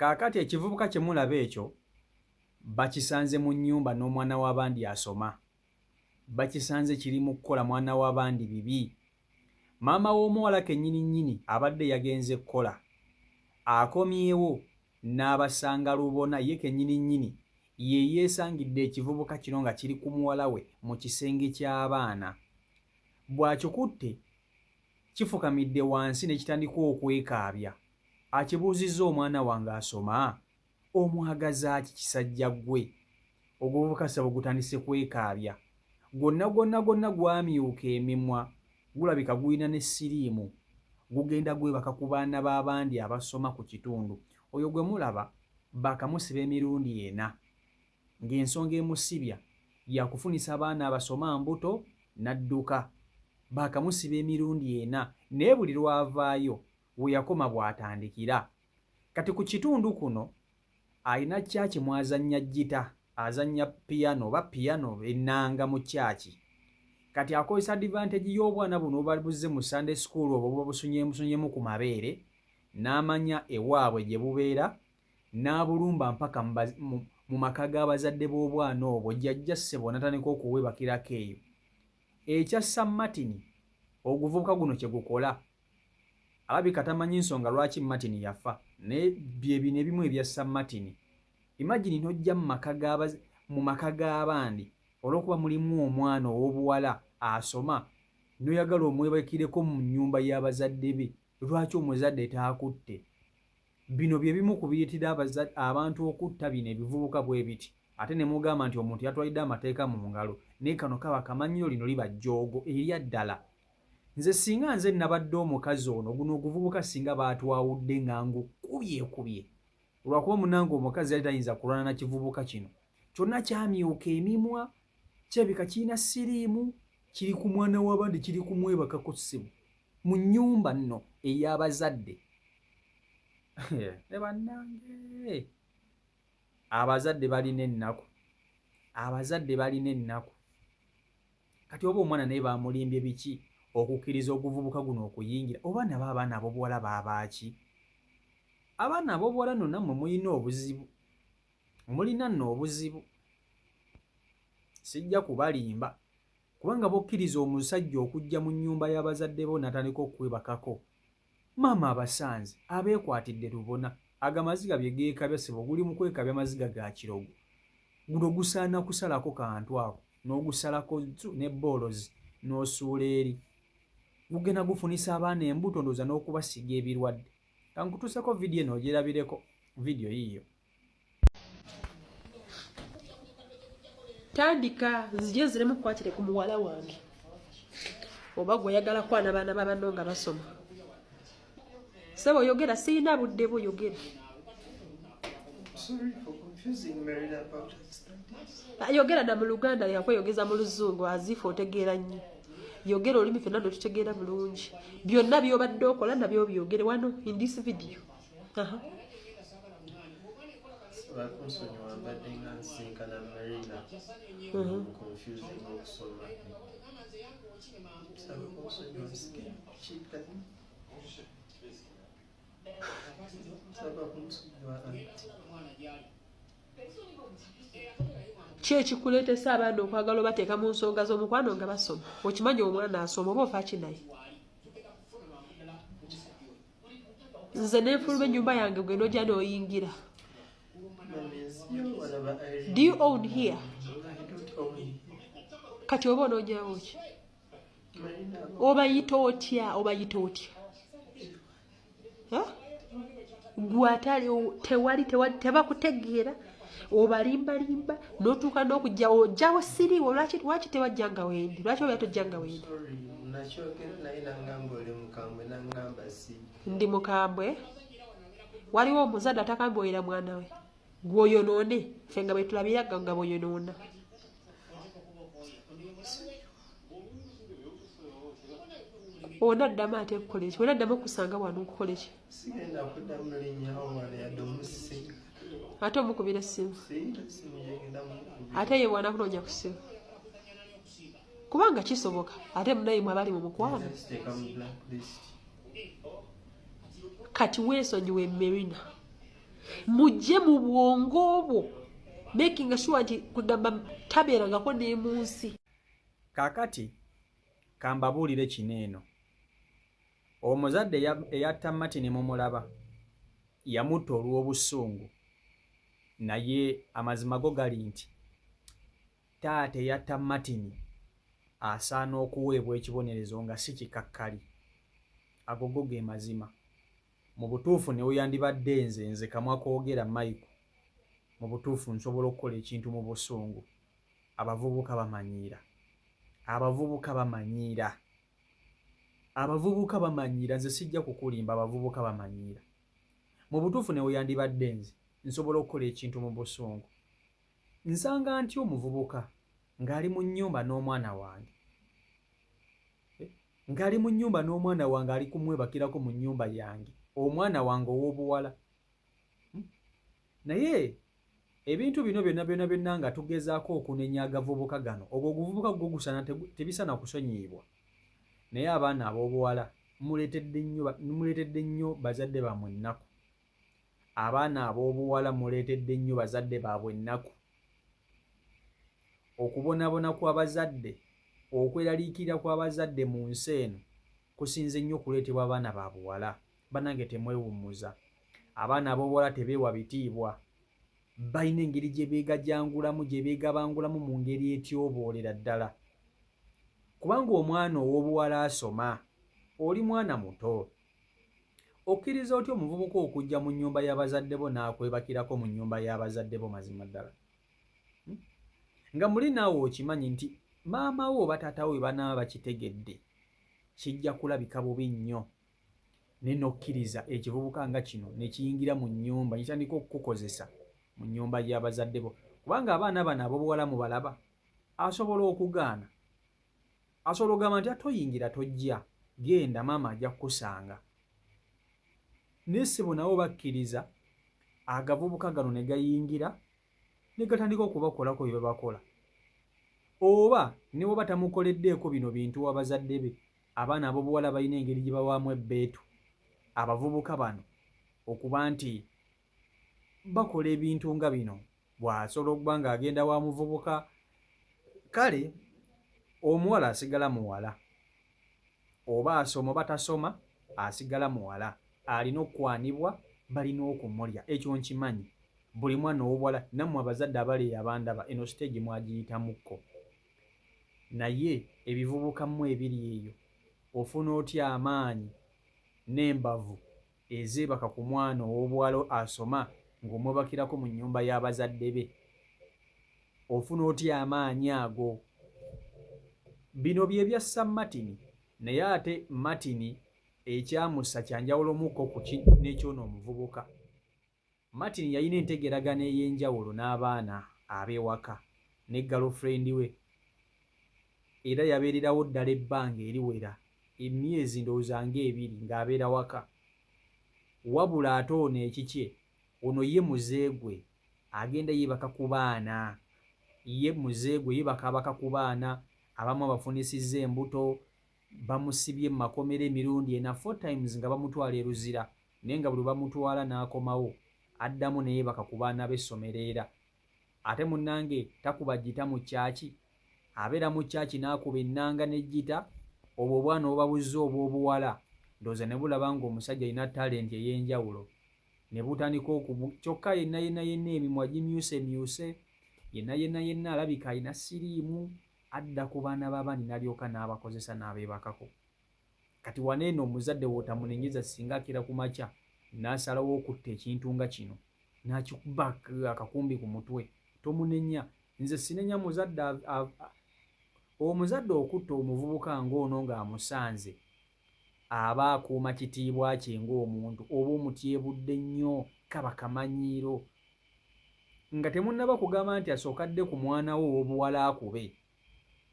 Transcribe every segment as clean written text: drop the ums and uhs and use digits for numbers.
Kaakati ekivubuka kye mulaba ekyo bakisanze mu nnyumba n'omwana w'abandi asoma. Bakisanze kiri mu kukola mwana w'abandi bibi. Maama w'omuwala kennyini nnyini abadde yagenze kukola. Akomyewo n'abasanga lubona ye kennyini nnyini ye yeesangidde ekivubuka kino nga kiri ku muwala we mu kisenge ky'abaana. Bw'akikutte kifukamidde wansi ne kitandika okwekaabya. Akibuuzizza omwana wange asoma? Omwagaza ki kisajja ggwe? Oguvubuka ssebo gutandise kwekaabya. Gwonna gwonna gwonna gwamyuka emimwa gulabika gulina ne siriimu. Gugenda gwebaka ku baana b'abandi abasoma ku kitundu. Oyo gwe mulaba baakamusiba emirundi ena ng'ensonga emusibya ya kufunisa baana abasoma mbuto n'adduka. Baakamusiba emirundi ena naye buli lw'avaayo we yakoma bw'atandikira. Kati ku kitundu kuno alina church mw'azannya ggita, azannya piano oba piano ennanga mu church. Kati akozesa advantage y'obwana buno obuba buzze mu Sunday school obwo obuba busunyeemusunyeemu ku mabeere n'amanya ewaabwe gye bubeera n'abulumba mpaka mu maka g'abazadde b'obwana obwo jjajja ssebo n'atandika okuweebakirako eyo. Ekyassa Martin oguvubuka guno kye gukola Alabika tamanyi nsonga lwaki Martin yafa naye byebino ebimu ebyassa Martin. Imagine nojja mu maka g'abandi olwokuba mulimu omwana owobuwala asoma noyagala omwebakireko mu nyumba y'abazadde be lwaki omuzadde taakutte? Bino byebimu ku biretera abantu okutta bino ebivubuka bwebiti ate nemugamba nti omuntu yatwalidde amateeka mu ngalo naye kano kaba kamanyiro lino liba jjoogo erya ddala. Nze singa nze nabadde omukazi ono guno oguvubuka singa baatwawudde nga ngukubyekubye lwakuba munange omukazi yali tayinza kulwana na kivubuka kino kyonna kyamyuka emimwa kirabika kirina siriimu kiri ku mwana w'abandi kiri kumwebakako ssibu mu nnyumba nno ey'abazadde ne bannange abazadde balina ennaku abazadde balina ennaku Kati oba omwana naye bamulimbye biki okukkiriza oguvubuka guno okuyingira oba nabo abaana abobuwala babaaki? Abaana abobuwala no nammwe mulina obuzibu mulina nno obuzibu sijja kubalimba kubanga bokkiriza omusajja okujja mu nnyumba y'abazadde bo natandika okukwebakako maama abasanze abeekwatidde lubona ago amaziga bye geekabya sebo guli mu kwekabya maziga ga kirogo guno gusaana kusalako kantu ako n'ogusalako zu ne boolozi n'osuula eri gugenda gufunisa abaana embuto ndowooza n'okubasiiga ebirwadde kankutuuseko vidiyo eno ogyerabireko vidiyo yiiyo Tandika nzije nziremu kukwatire ku muwala wange oba gwe oyagala kwana baana ba banno nga basoma. Sebo yogera sirina budde bwo yogera. Yogera na mu Luganda yakweyogeza mu Luzungu azifu otegeera nnyo. Yogera olulimi fenna lwe tutegeera bulungi. Byonna by'obadde okola nabyo byogere wano in this video. Aha. Bakunsonyiwa mbadde nga nsinkana Marina confusing okusoma. Saba kunsonyiwa kiddamu. Saba kunsonyiwa anti. Ki ekikuleetesa abaana okwagala obateeka mu nsonga z'omukwano nga basoma? Okimanyi omwana asoma oba ofa ki naye? Nze nenfuluma ennyumba yange gwe nojja n'oyingira. Do you own here? Kati oba onoonyawo ki? Obayita otya? Obayita otya? Gwe atali tewali tewali tebakutegeera obalimbalimba n'otuuka n'okujja ojjawo siriiwo lwaki lwaki tewajja nga wendi lwaki oba tojja nga wendi ndi mukambwe waliwo omuzadde atakambwera mwana we gwoyonoone ffe nga bwetulabira nga bwoyonoona onaddamu ate kukola eki onaddamu okusanga wano nkukola eki ate omukubira essimu ate ye bwanakunoonya ku ssimu kubanga kisoboka ate munaye mwe abali mu mukwano kati weesonyiwe Merina. Mujje mu bwongo bwo making sure nti kwegamba tabeerangako ne mu nsi. Kaakati kambabuulire kino eno. Omuzadde eyatta Martin mumulaba yamutta olw'obusungu naye amazima go gali nti taata eyatta Martin asaana okuweebwa ekibonerezo nga si kikakkali. Ago go ge mazima. Mu butuufu ne weyandibadde nze nze kamwa koogera Michael mu butuufu nsobola okukola ekintu mu busungu. Abavubuka bamanyiira. Abavubuka bamanyiira. Abavubuka bamanyiira nze sijja kukulimba abavubuka bamanyiira. Mu butuufu ne weyandibadde nze nsobola okukola ekintu mu busungu. Nsanga ntya omuvubuka ng'ali mu nnyumba n'omwana wange? Eh, ng'ali mu nnyumba n'omwana wange ali kumwebakirako mu nnyumba yange omwana wange ow'obuwala. Hmm? Naye ebintu bino byonna byonna byonna nga tugezaako okunenya agavubuka gano, ogwo oguvubuka gwo gusana tebisana kusonyiyibwa. Naye abaana ab'obuwala muleetedde nnyo bazadde bammwe ennaku. Abaana ab'obuwala muleetedde nnyo bazadde baabwe ennaku. Okubonabona kw'abazadde, okweraliikirira kw'abazadde mu nsi eno kusinze nnyo kuleetebwa baana ba buwala. Bannange temwewummuza. Abaana ab'obuwala tebeewa bitiibwa. Balina engeri gye beegajangulamu, gye beegabangulamu mu ngeri etyoboolera ddala. Kubanga omwana ow'obuwala asoma, oli mwana muto. Okkiriza otya omuvubuka okujja mu nnyumba y'abazadde bo n'akwebakirako mu nnyumba y'abazadde bo mazima ddala? Hmm? Nga muli naawe okimanyi nti maama wo oba taata wo bwe banaaba bakitegedde kijja kulabika bubi nnyo naye n'okkiriza ekivubuka nga kino ne kiyingira mu nnyumba ne kitandika okukukozesa mu nnyumba y'abazadde bo kubanga abaana bano ab'obuwala mubalaba asobola okugaana asobola okugamba nti atoyingira tojja genda maama ajja kukusanga naye ssebo nabo bakkiriza agavubuka gano ne gayingira ne gatandika okubakolako bye babakola oba ne bw'oba tamukoleddeeko bino bintu wa bazadde be abaana ab'obuwala balina engeri gye bawaamu ebbeetu abavubuka bano okuba nti bakola ebintu nga bino bw'asobola okuba ng'agenda wa muvubuka kale omuwala asigala muwala oba asoma oba tasoma asigala muwala alina okukwanibwa balina okumulya ekyo nkimanyi buli mwana ow'obuwala nammwe abazadde abali eyo abandaba eno siteegi mwagiyitamukko naye ebivubuka mmwe ebiri eyo ofuna otya amaanyi n'embavu ezeebaka ku mwana ow'obuwala asoma ng'omwebakirako mu nnyumba y'abazadde be? Ofuna otya amaanyi ago? Bino bye byassa Martin naye ate Martin ekyamussa kya njawulomukko ku n'eky'ono omuvubuka. Martin yalina entegeeragana ey'enjawulo n'abaana ab'ewaka ne galofuleendi we era yabeererawo ddala ebbanga eriwera emyezi ndowooza ng'ebiri ng'abeera waka. Wabula ate ono ekikye, ono ye muze gwe agenda yeebaka ku baana. Ye muze gwe yeebakaabaka ku baana, abamu abafunisizza embuto, bamusibye mu makomera emirundi ena, four times, nga bamutwala e Luzira naye nga buli lwe bamutwala n'akomawo addamu ne yeebaka ku baana b'essomero era ate munnange takuba ggita mu church abeera mu church n'akuba ennanga ne ggita obwo obwana obuba buzze obw'obuwala ndowooza ne bulaba ng'omusajja alina talenti ey'enjawulo ne butandika okumu kyokka yenna yenna yenna emimwa gimyusemyuse yenna yenna yenna alabika alina siriimu adda ku baana b'abandi n'alyoka n'abakozesa n'abeebakako. Kati wano eno omuzadde w'otamunenyeza singa akeera ku makya n'asalawo okutta ekintu nga kino n'akikuba akakumbi ku mutwe tomunenya. Nze sinenya muzadde omuzadde okutta omuvubuka ng'ono ng'amusanze aba akuuma kitiibwa kye ng'omuntu oba omutyebudde nnyo kaba kamanyiiro nga temunnaba kugamba nti asooka adde ku mwana we ow'obuwala akube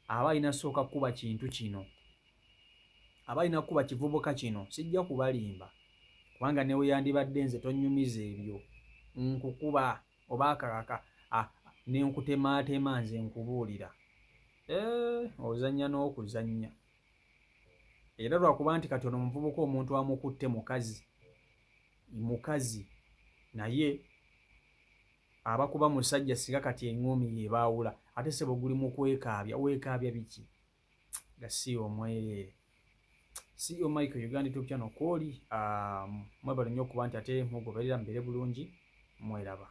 aba alina sooka kukuba kintu kino aba alina kukuba kivubuka kino sijja kubalimba kubanga neweyandibadde nze tonyumiza ebyo nkukuba oba akakaka nenkutemaatema nze nkubuulira eh, ozannya n'okuzannya era lwakuba nti kati ono omuvubuka omuntu amukutte mukazi mukazi naye Abakuba musajja singa kati eng'oomi yebaawula ate sebo guli mu kwekaabya weekaabya biki gasiya omwereere. CEO Michael Uganda YouTube channel kwoli, mwebale nnyo okuba nti ate mugoberera, mubeere bulungi, mweraba.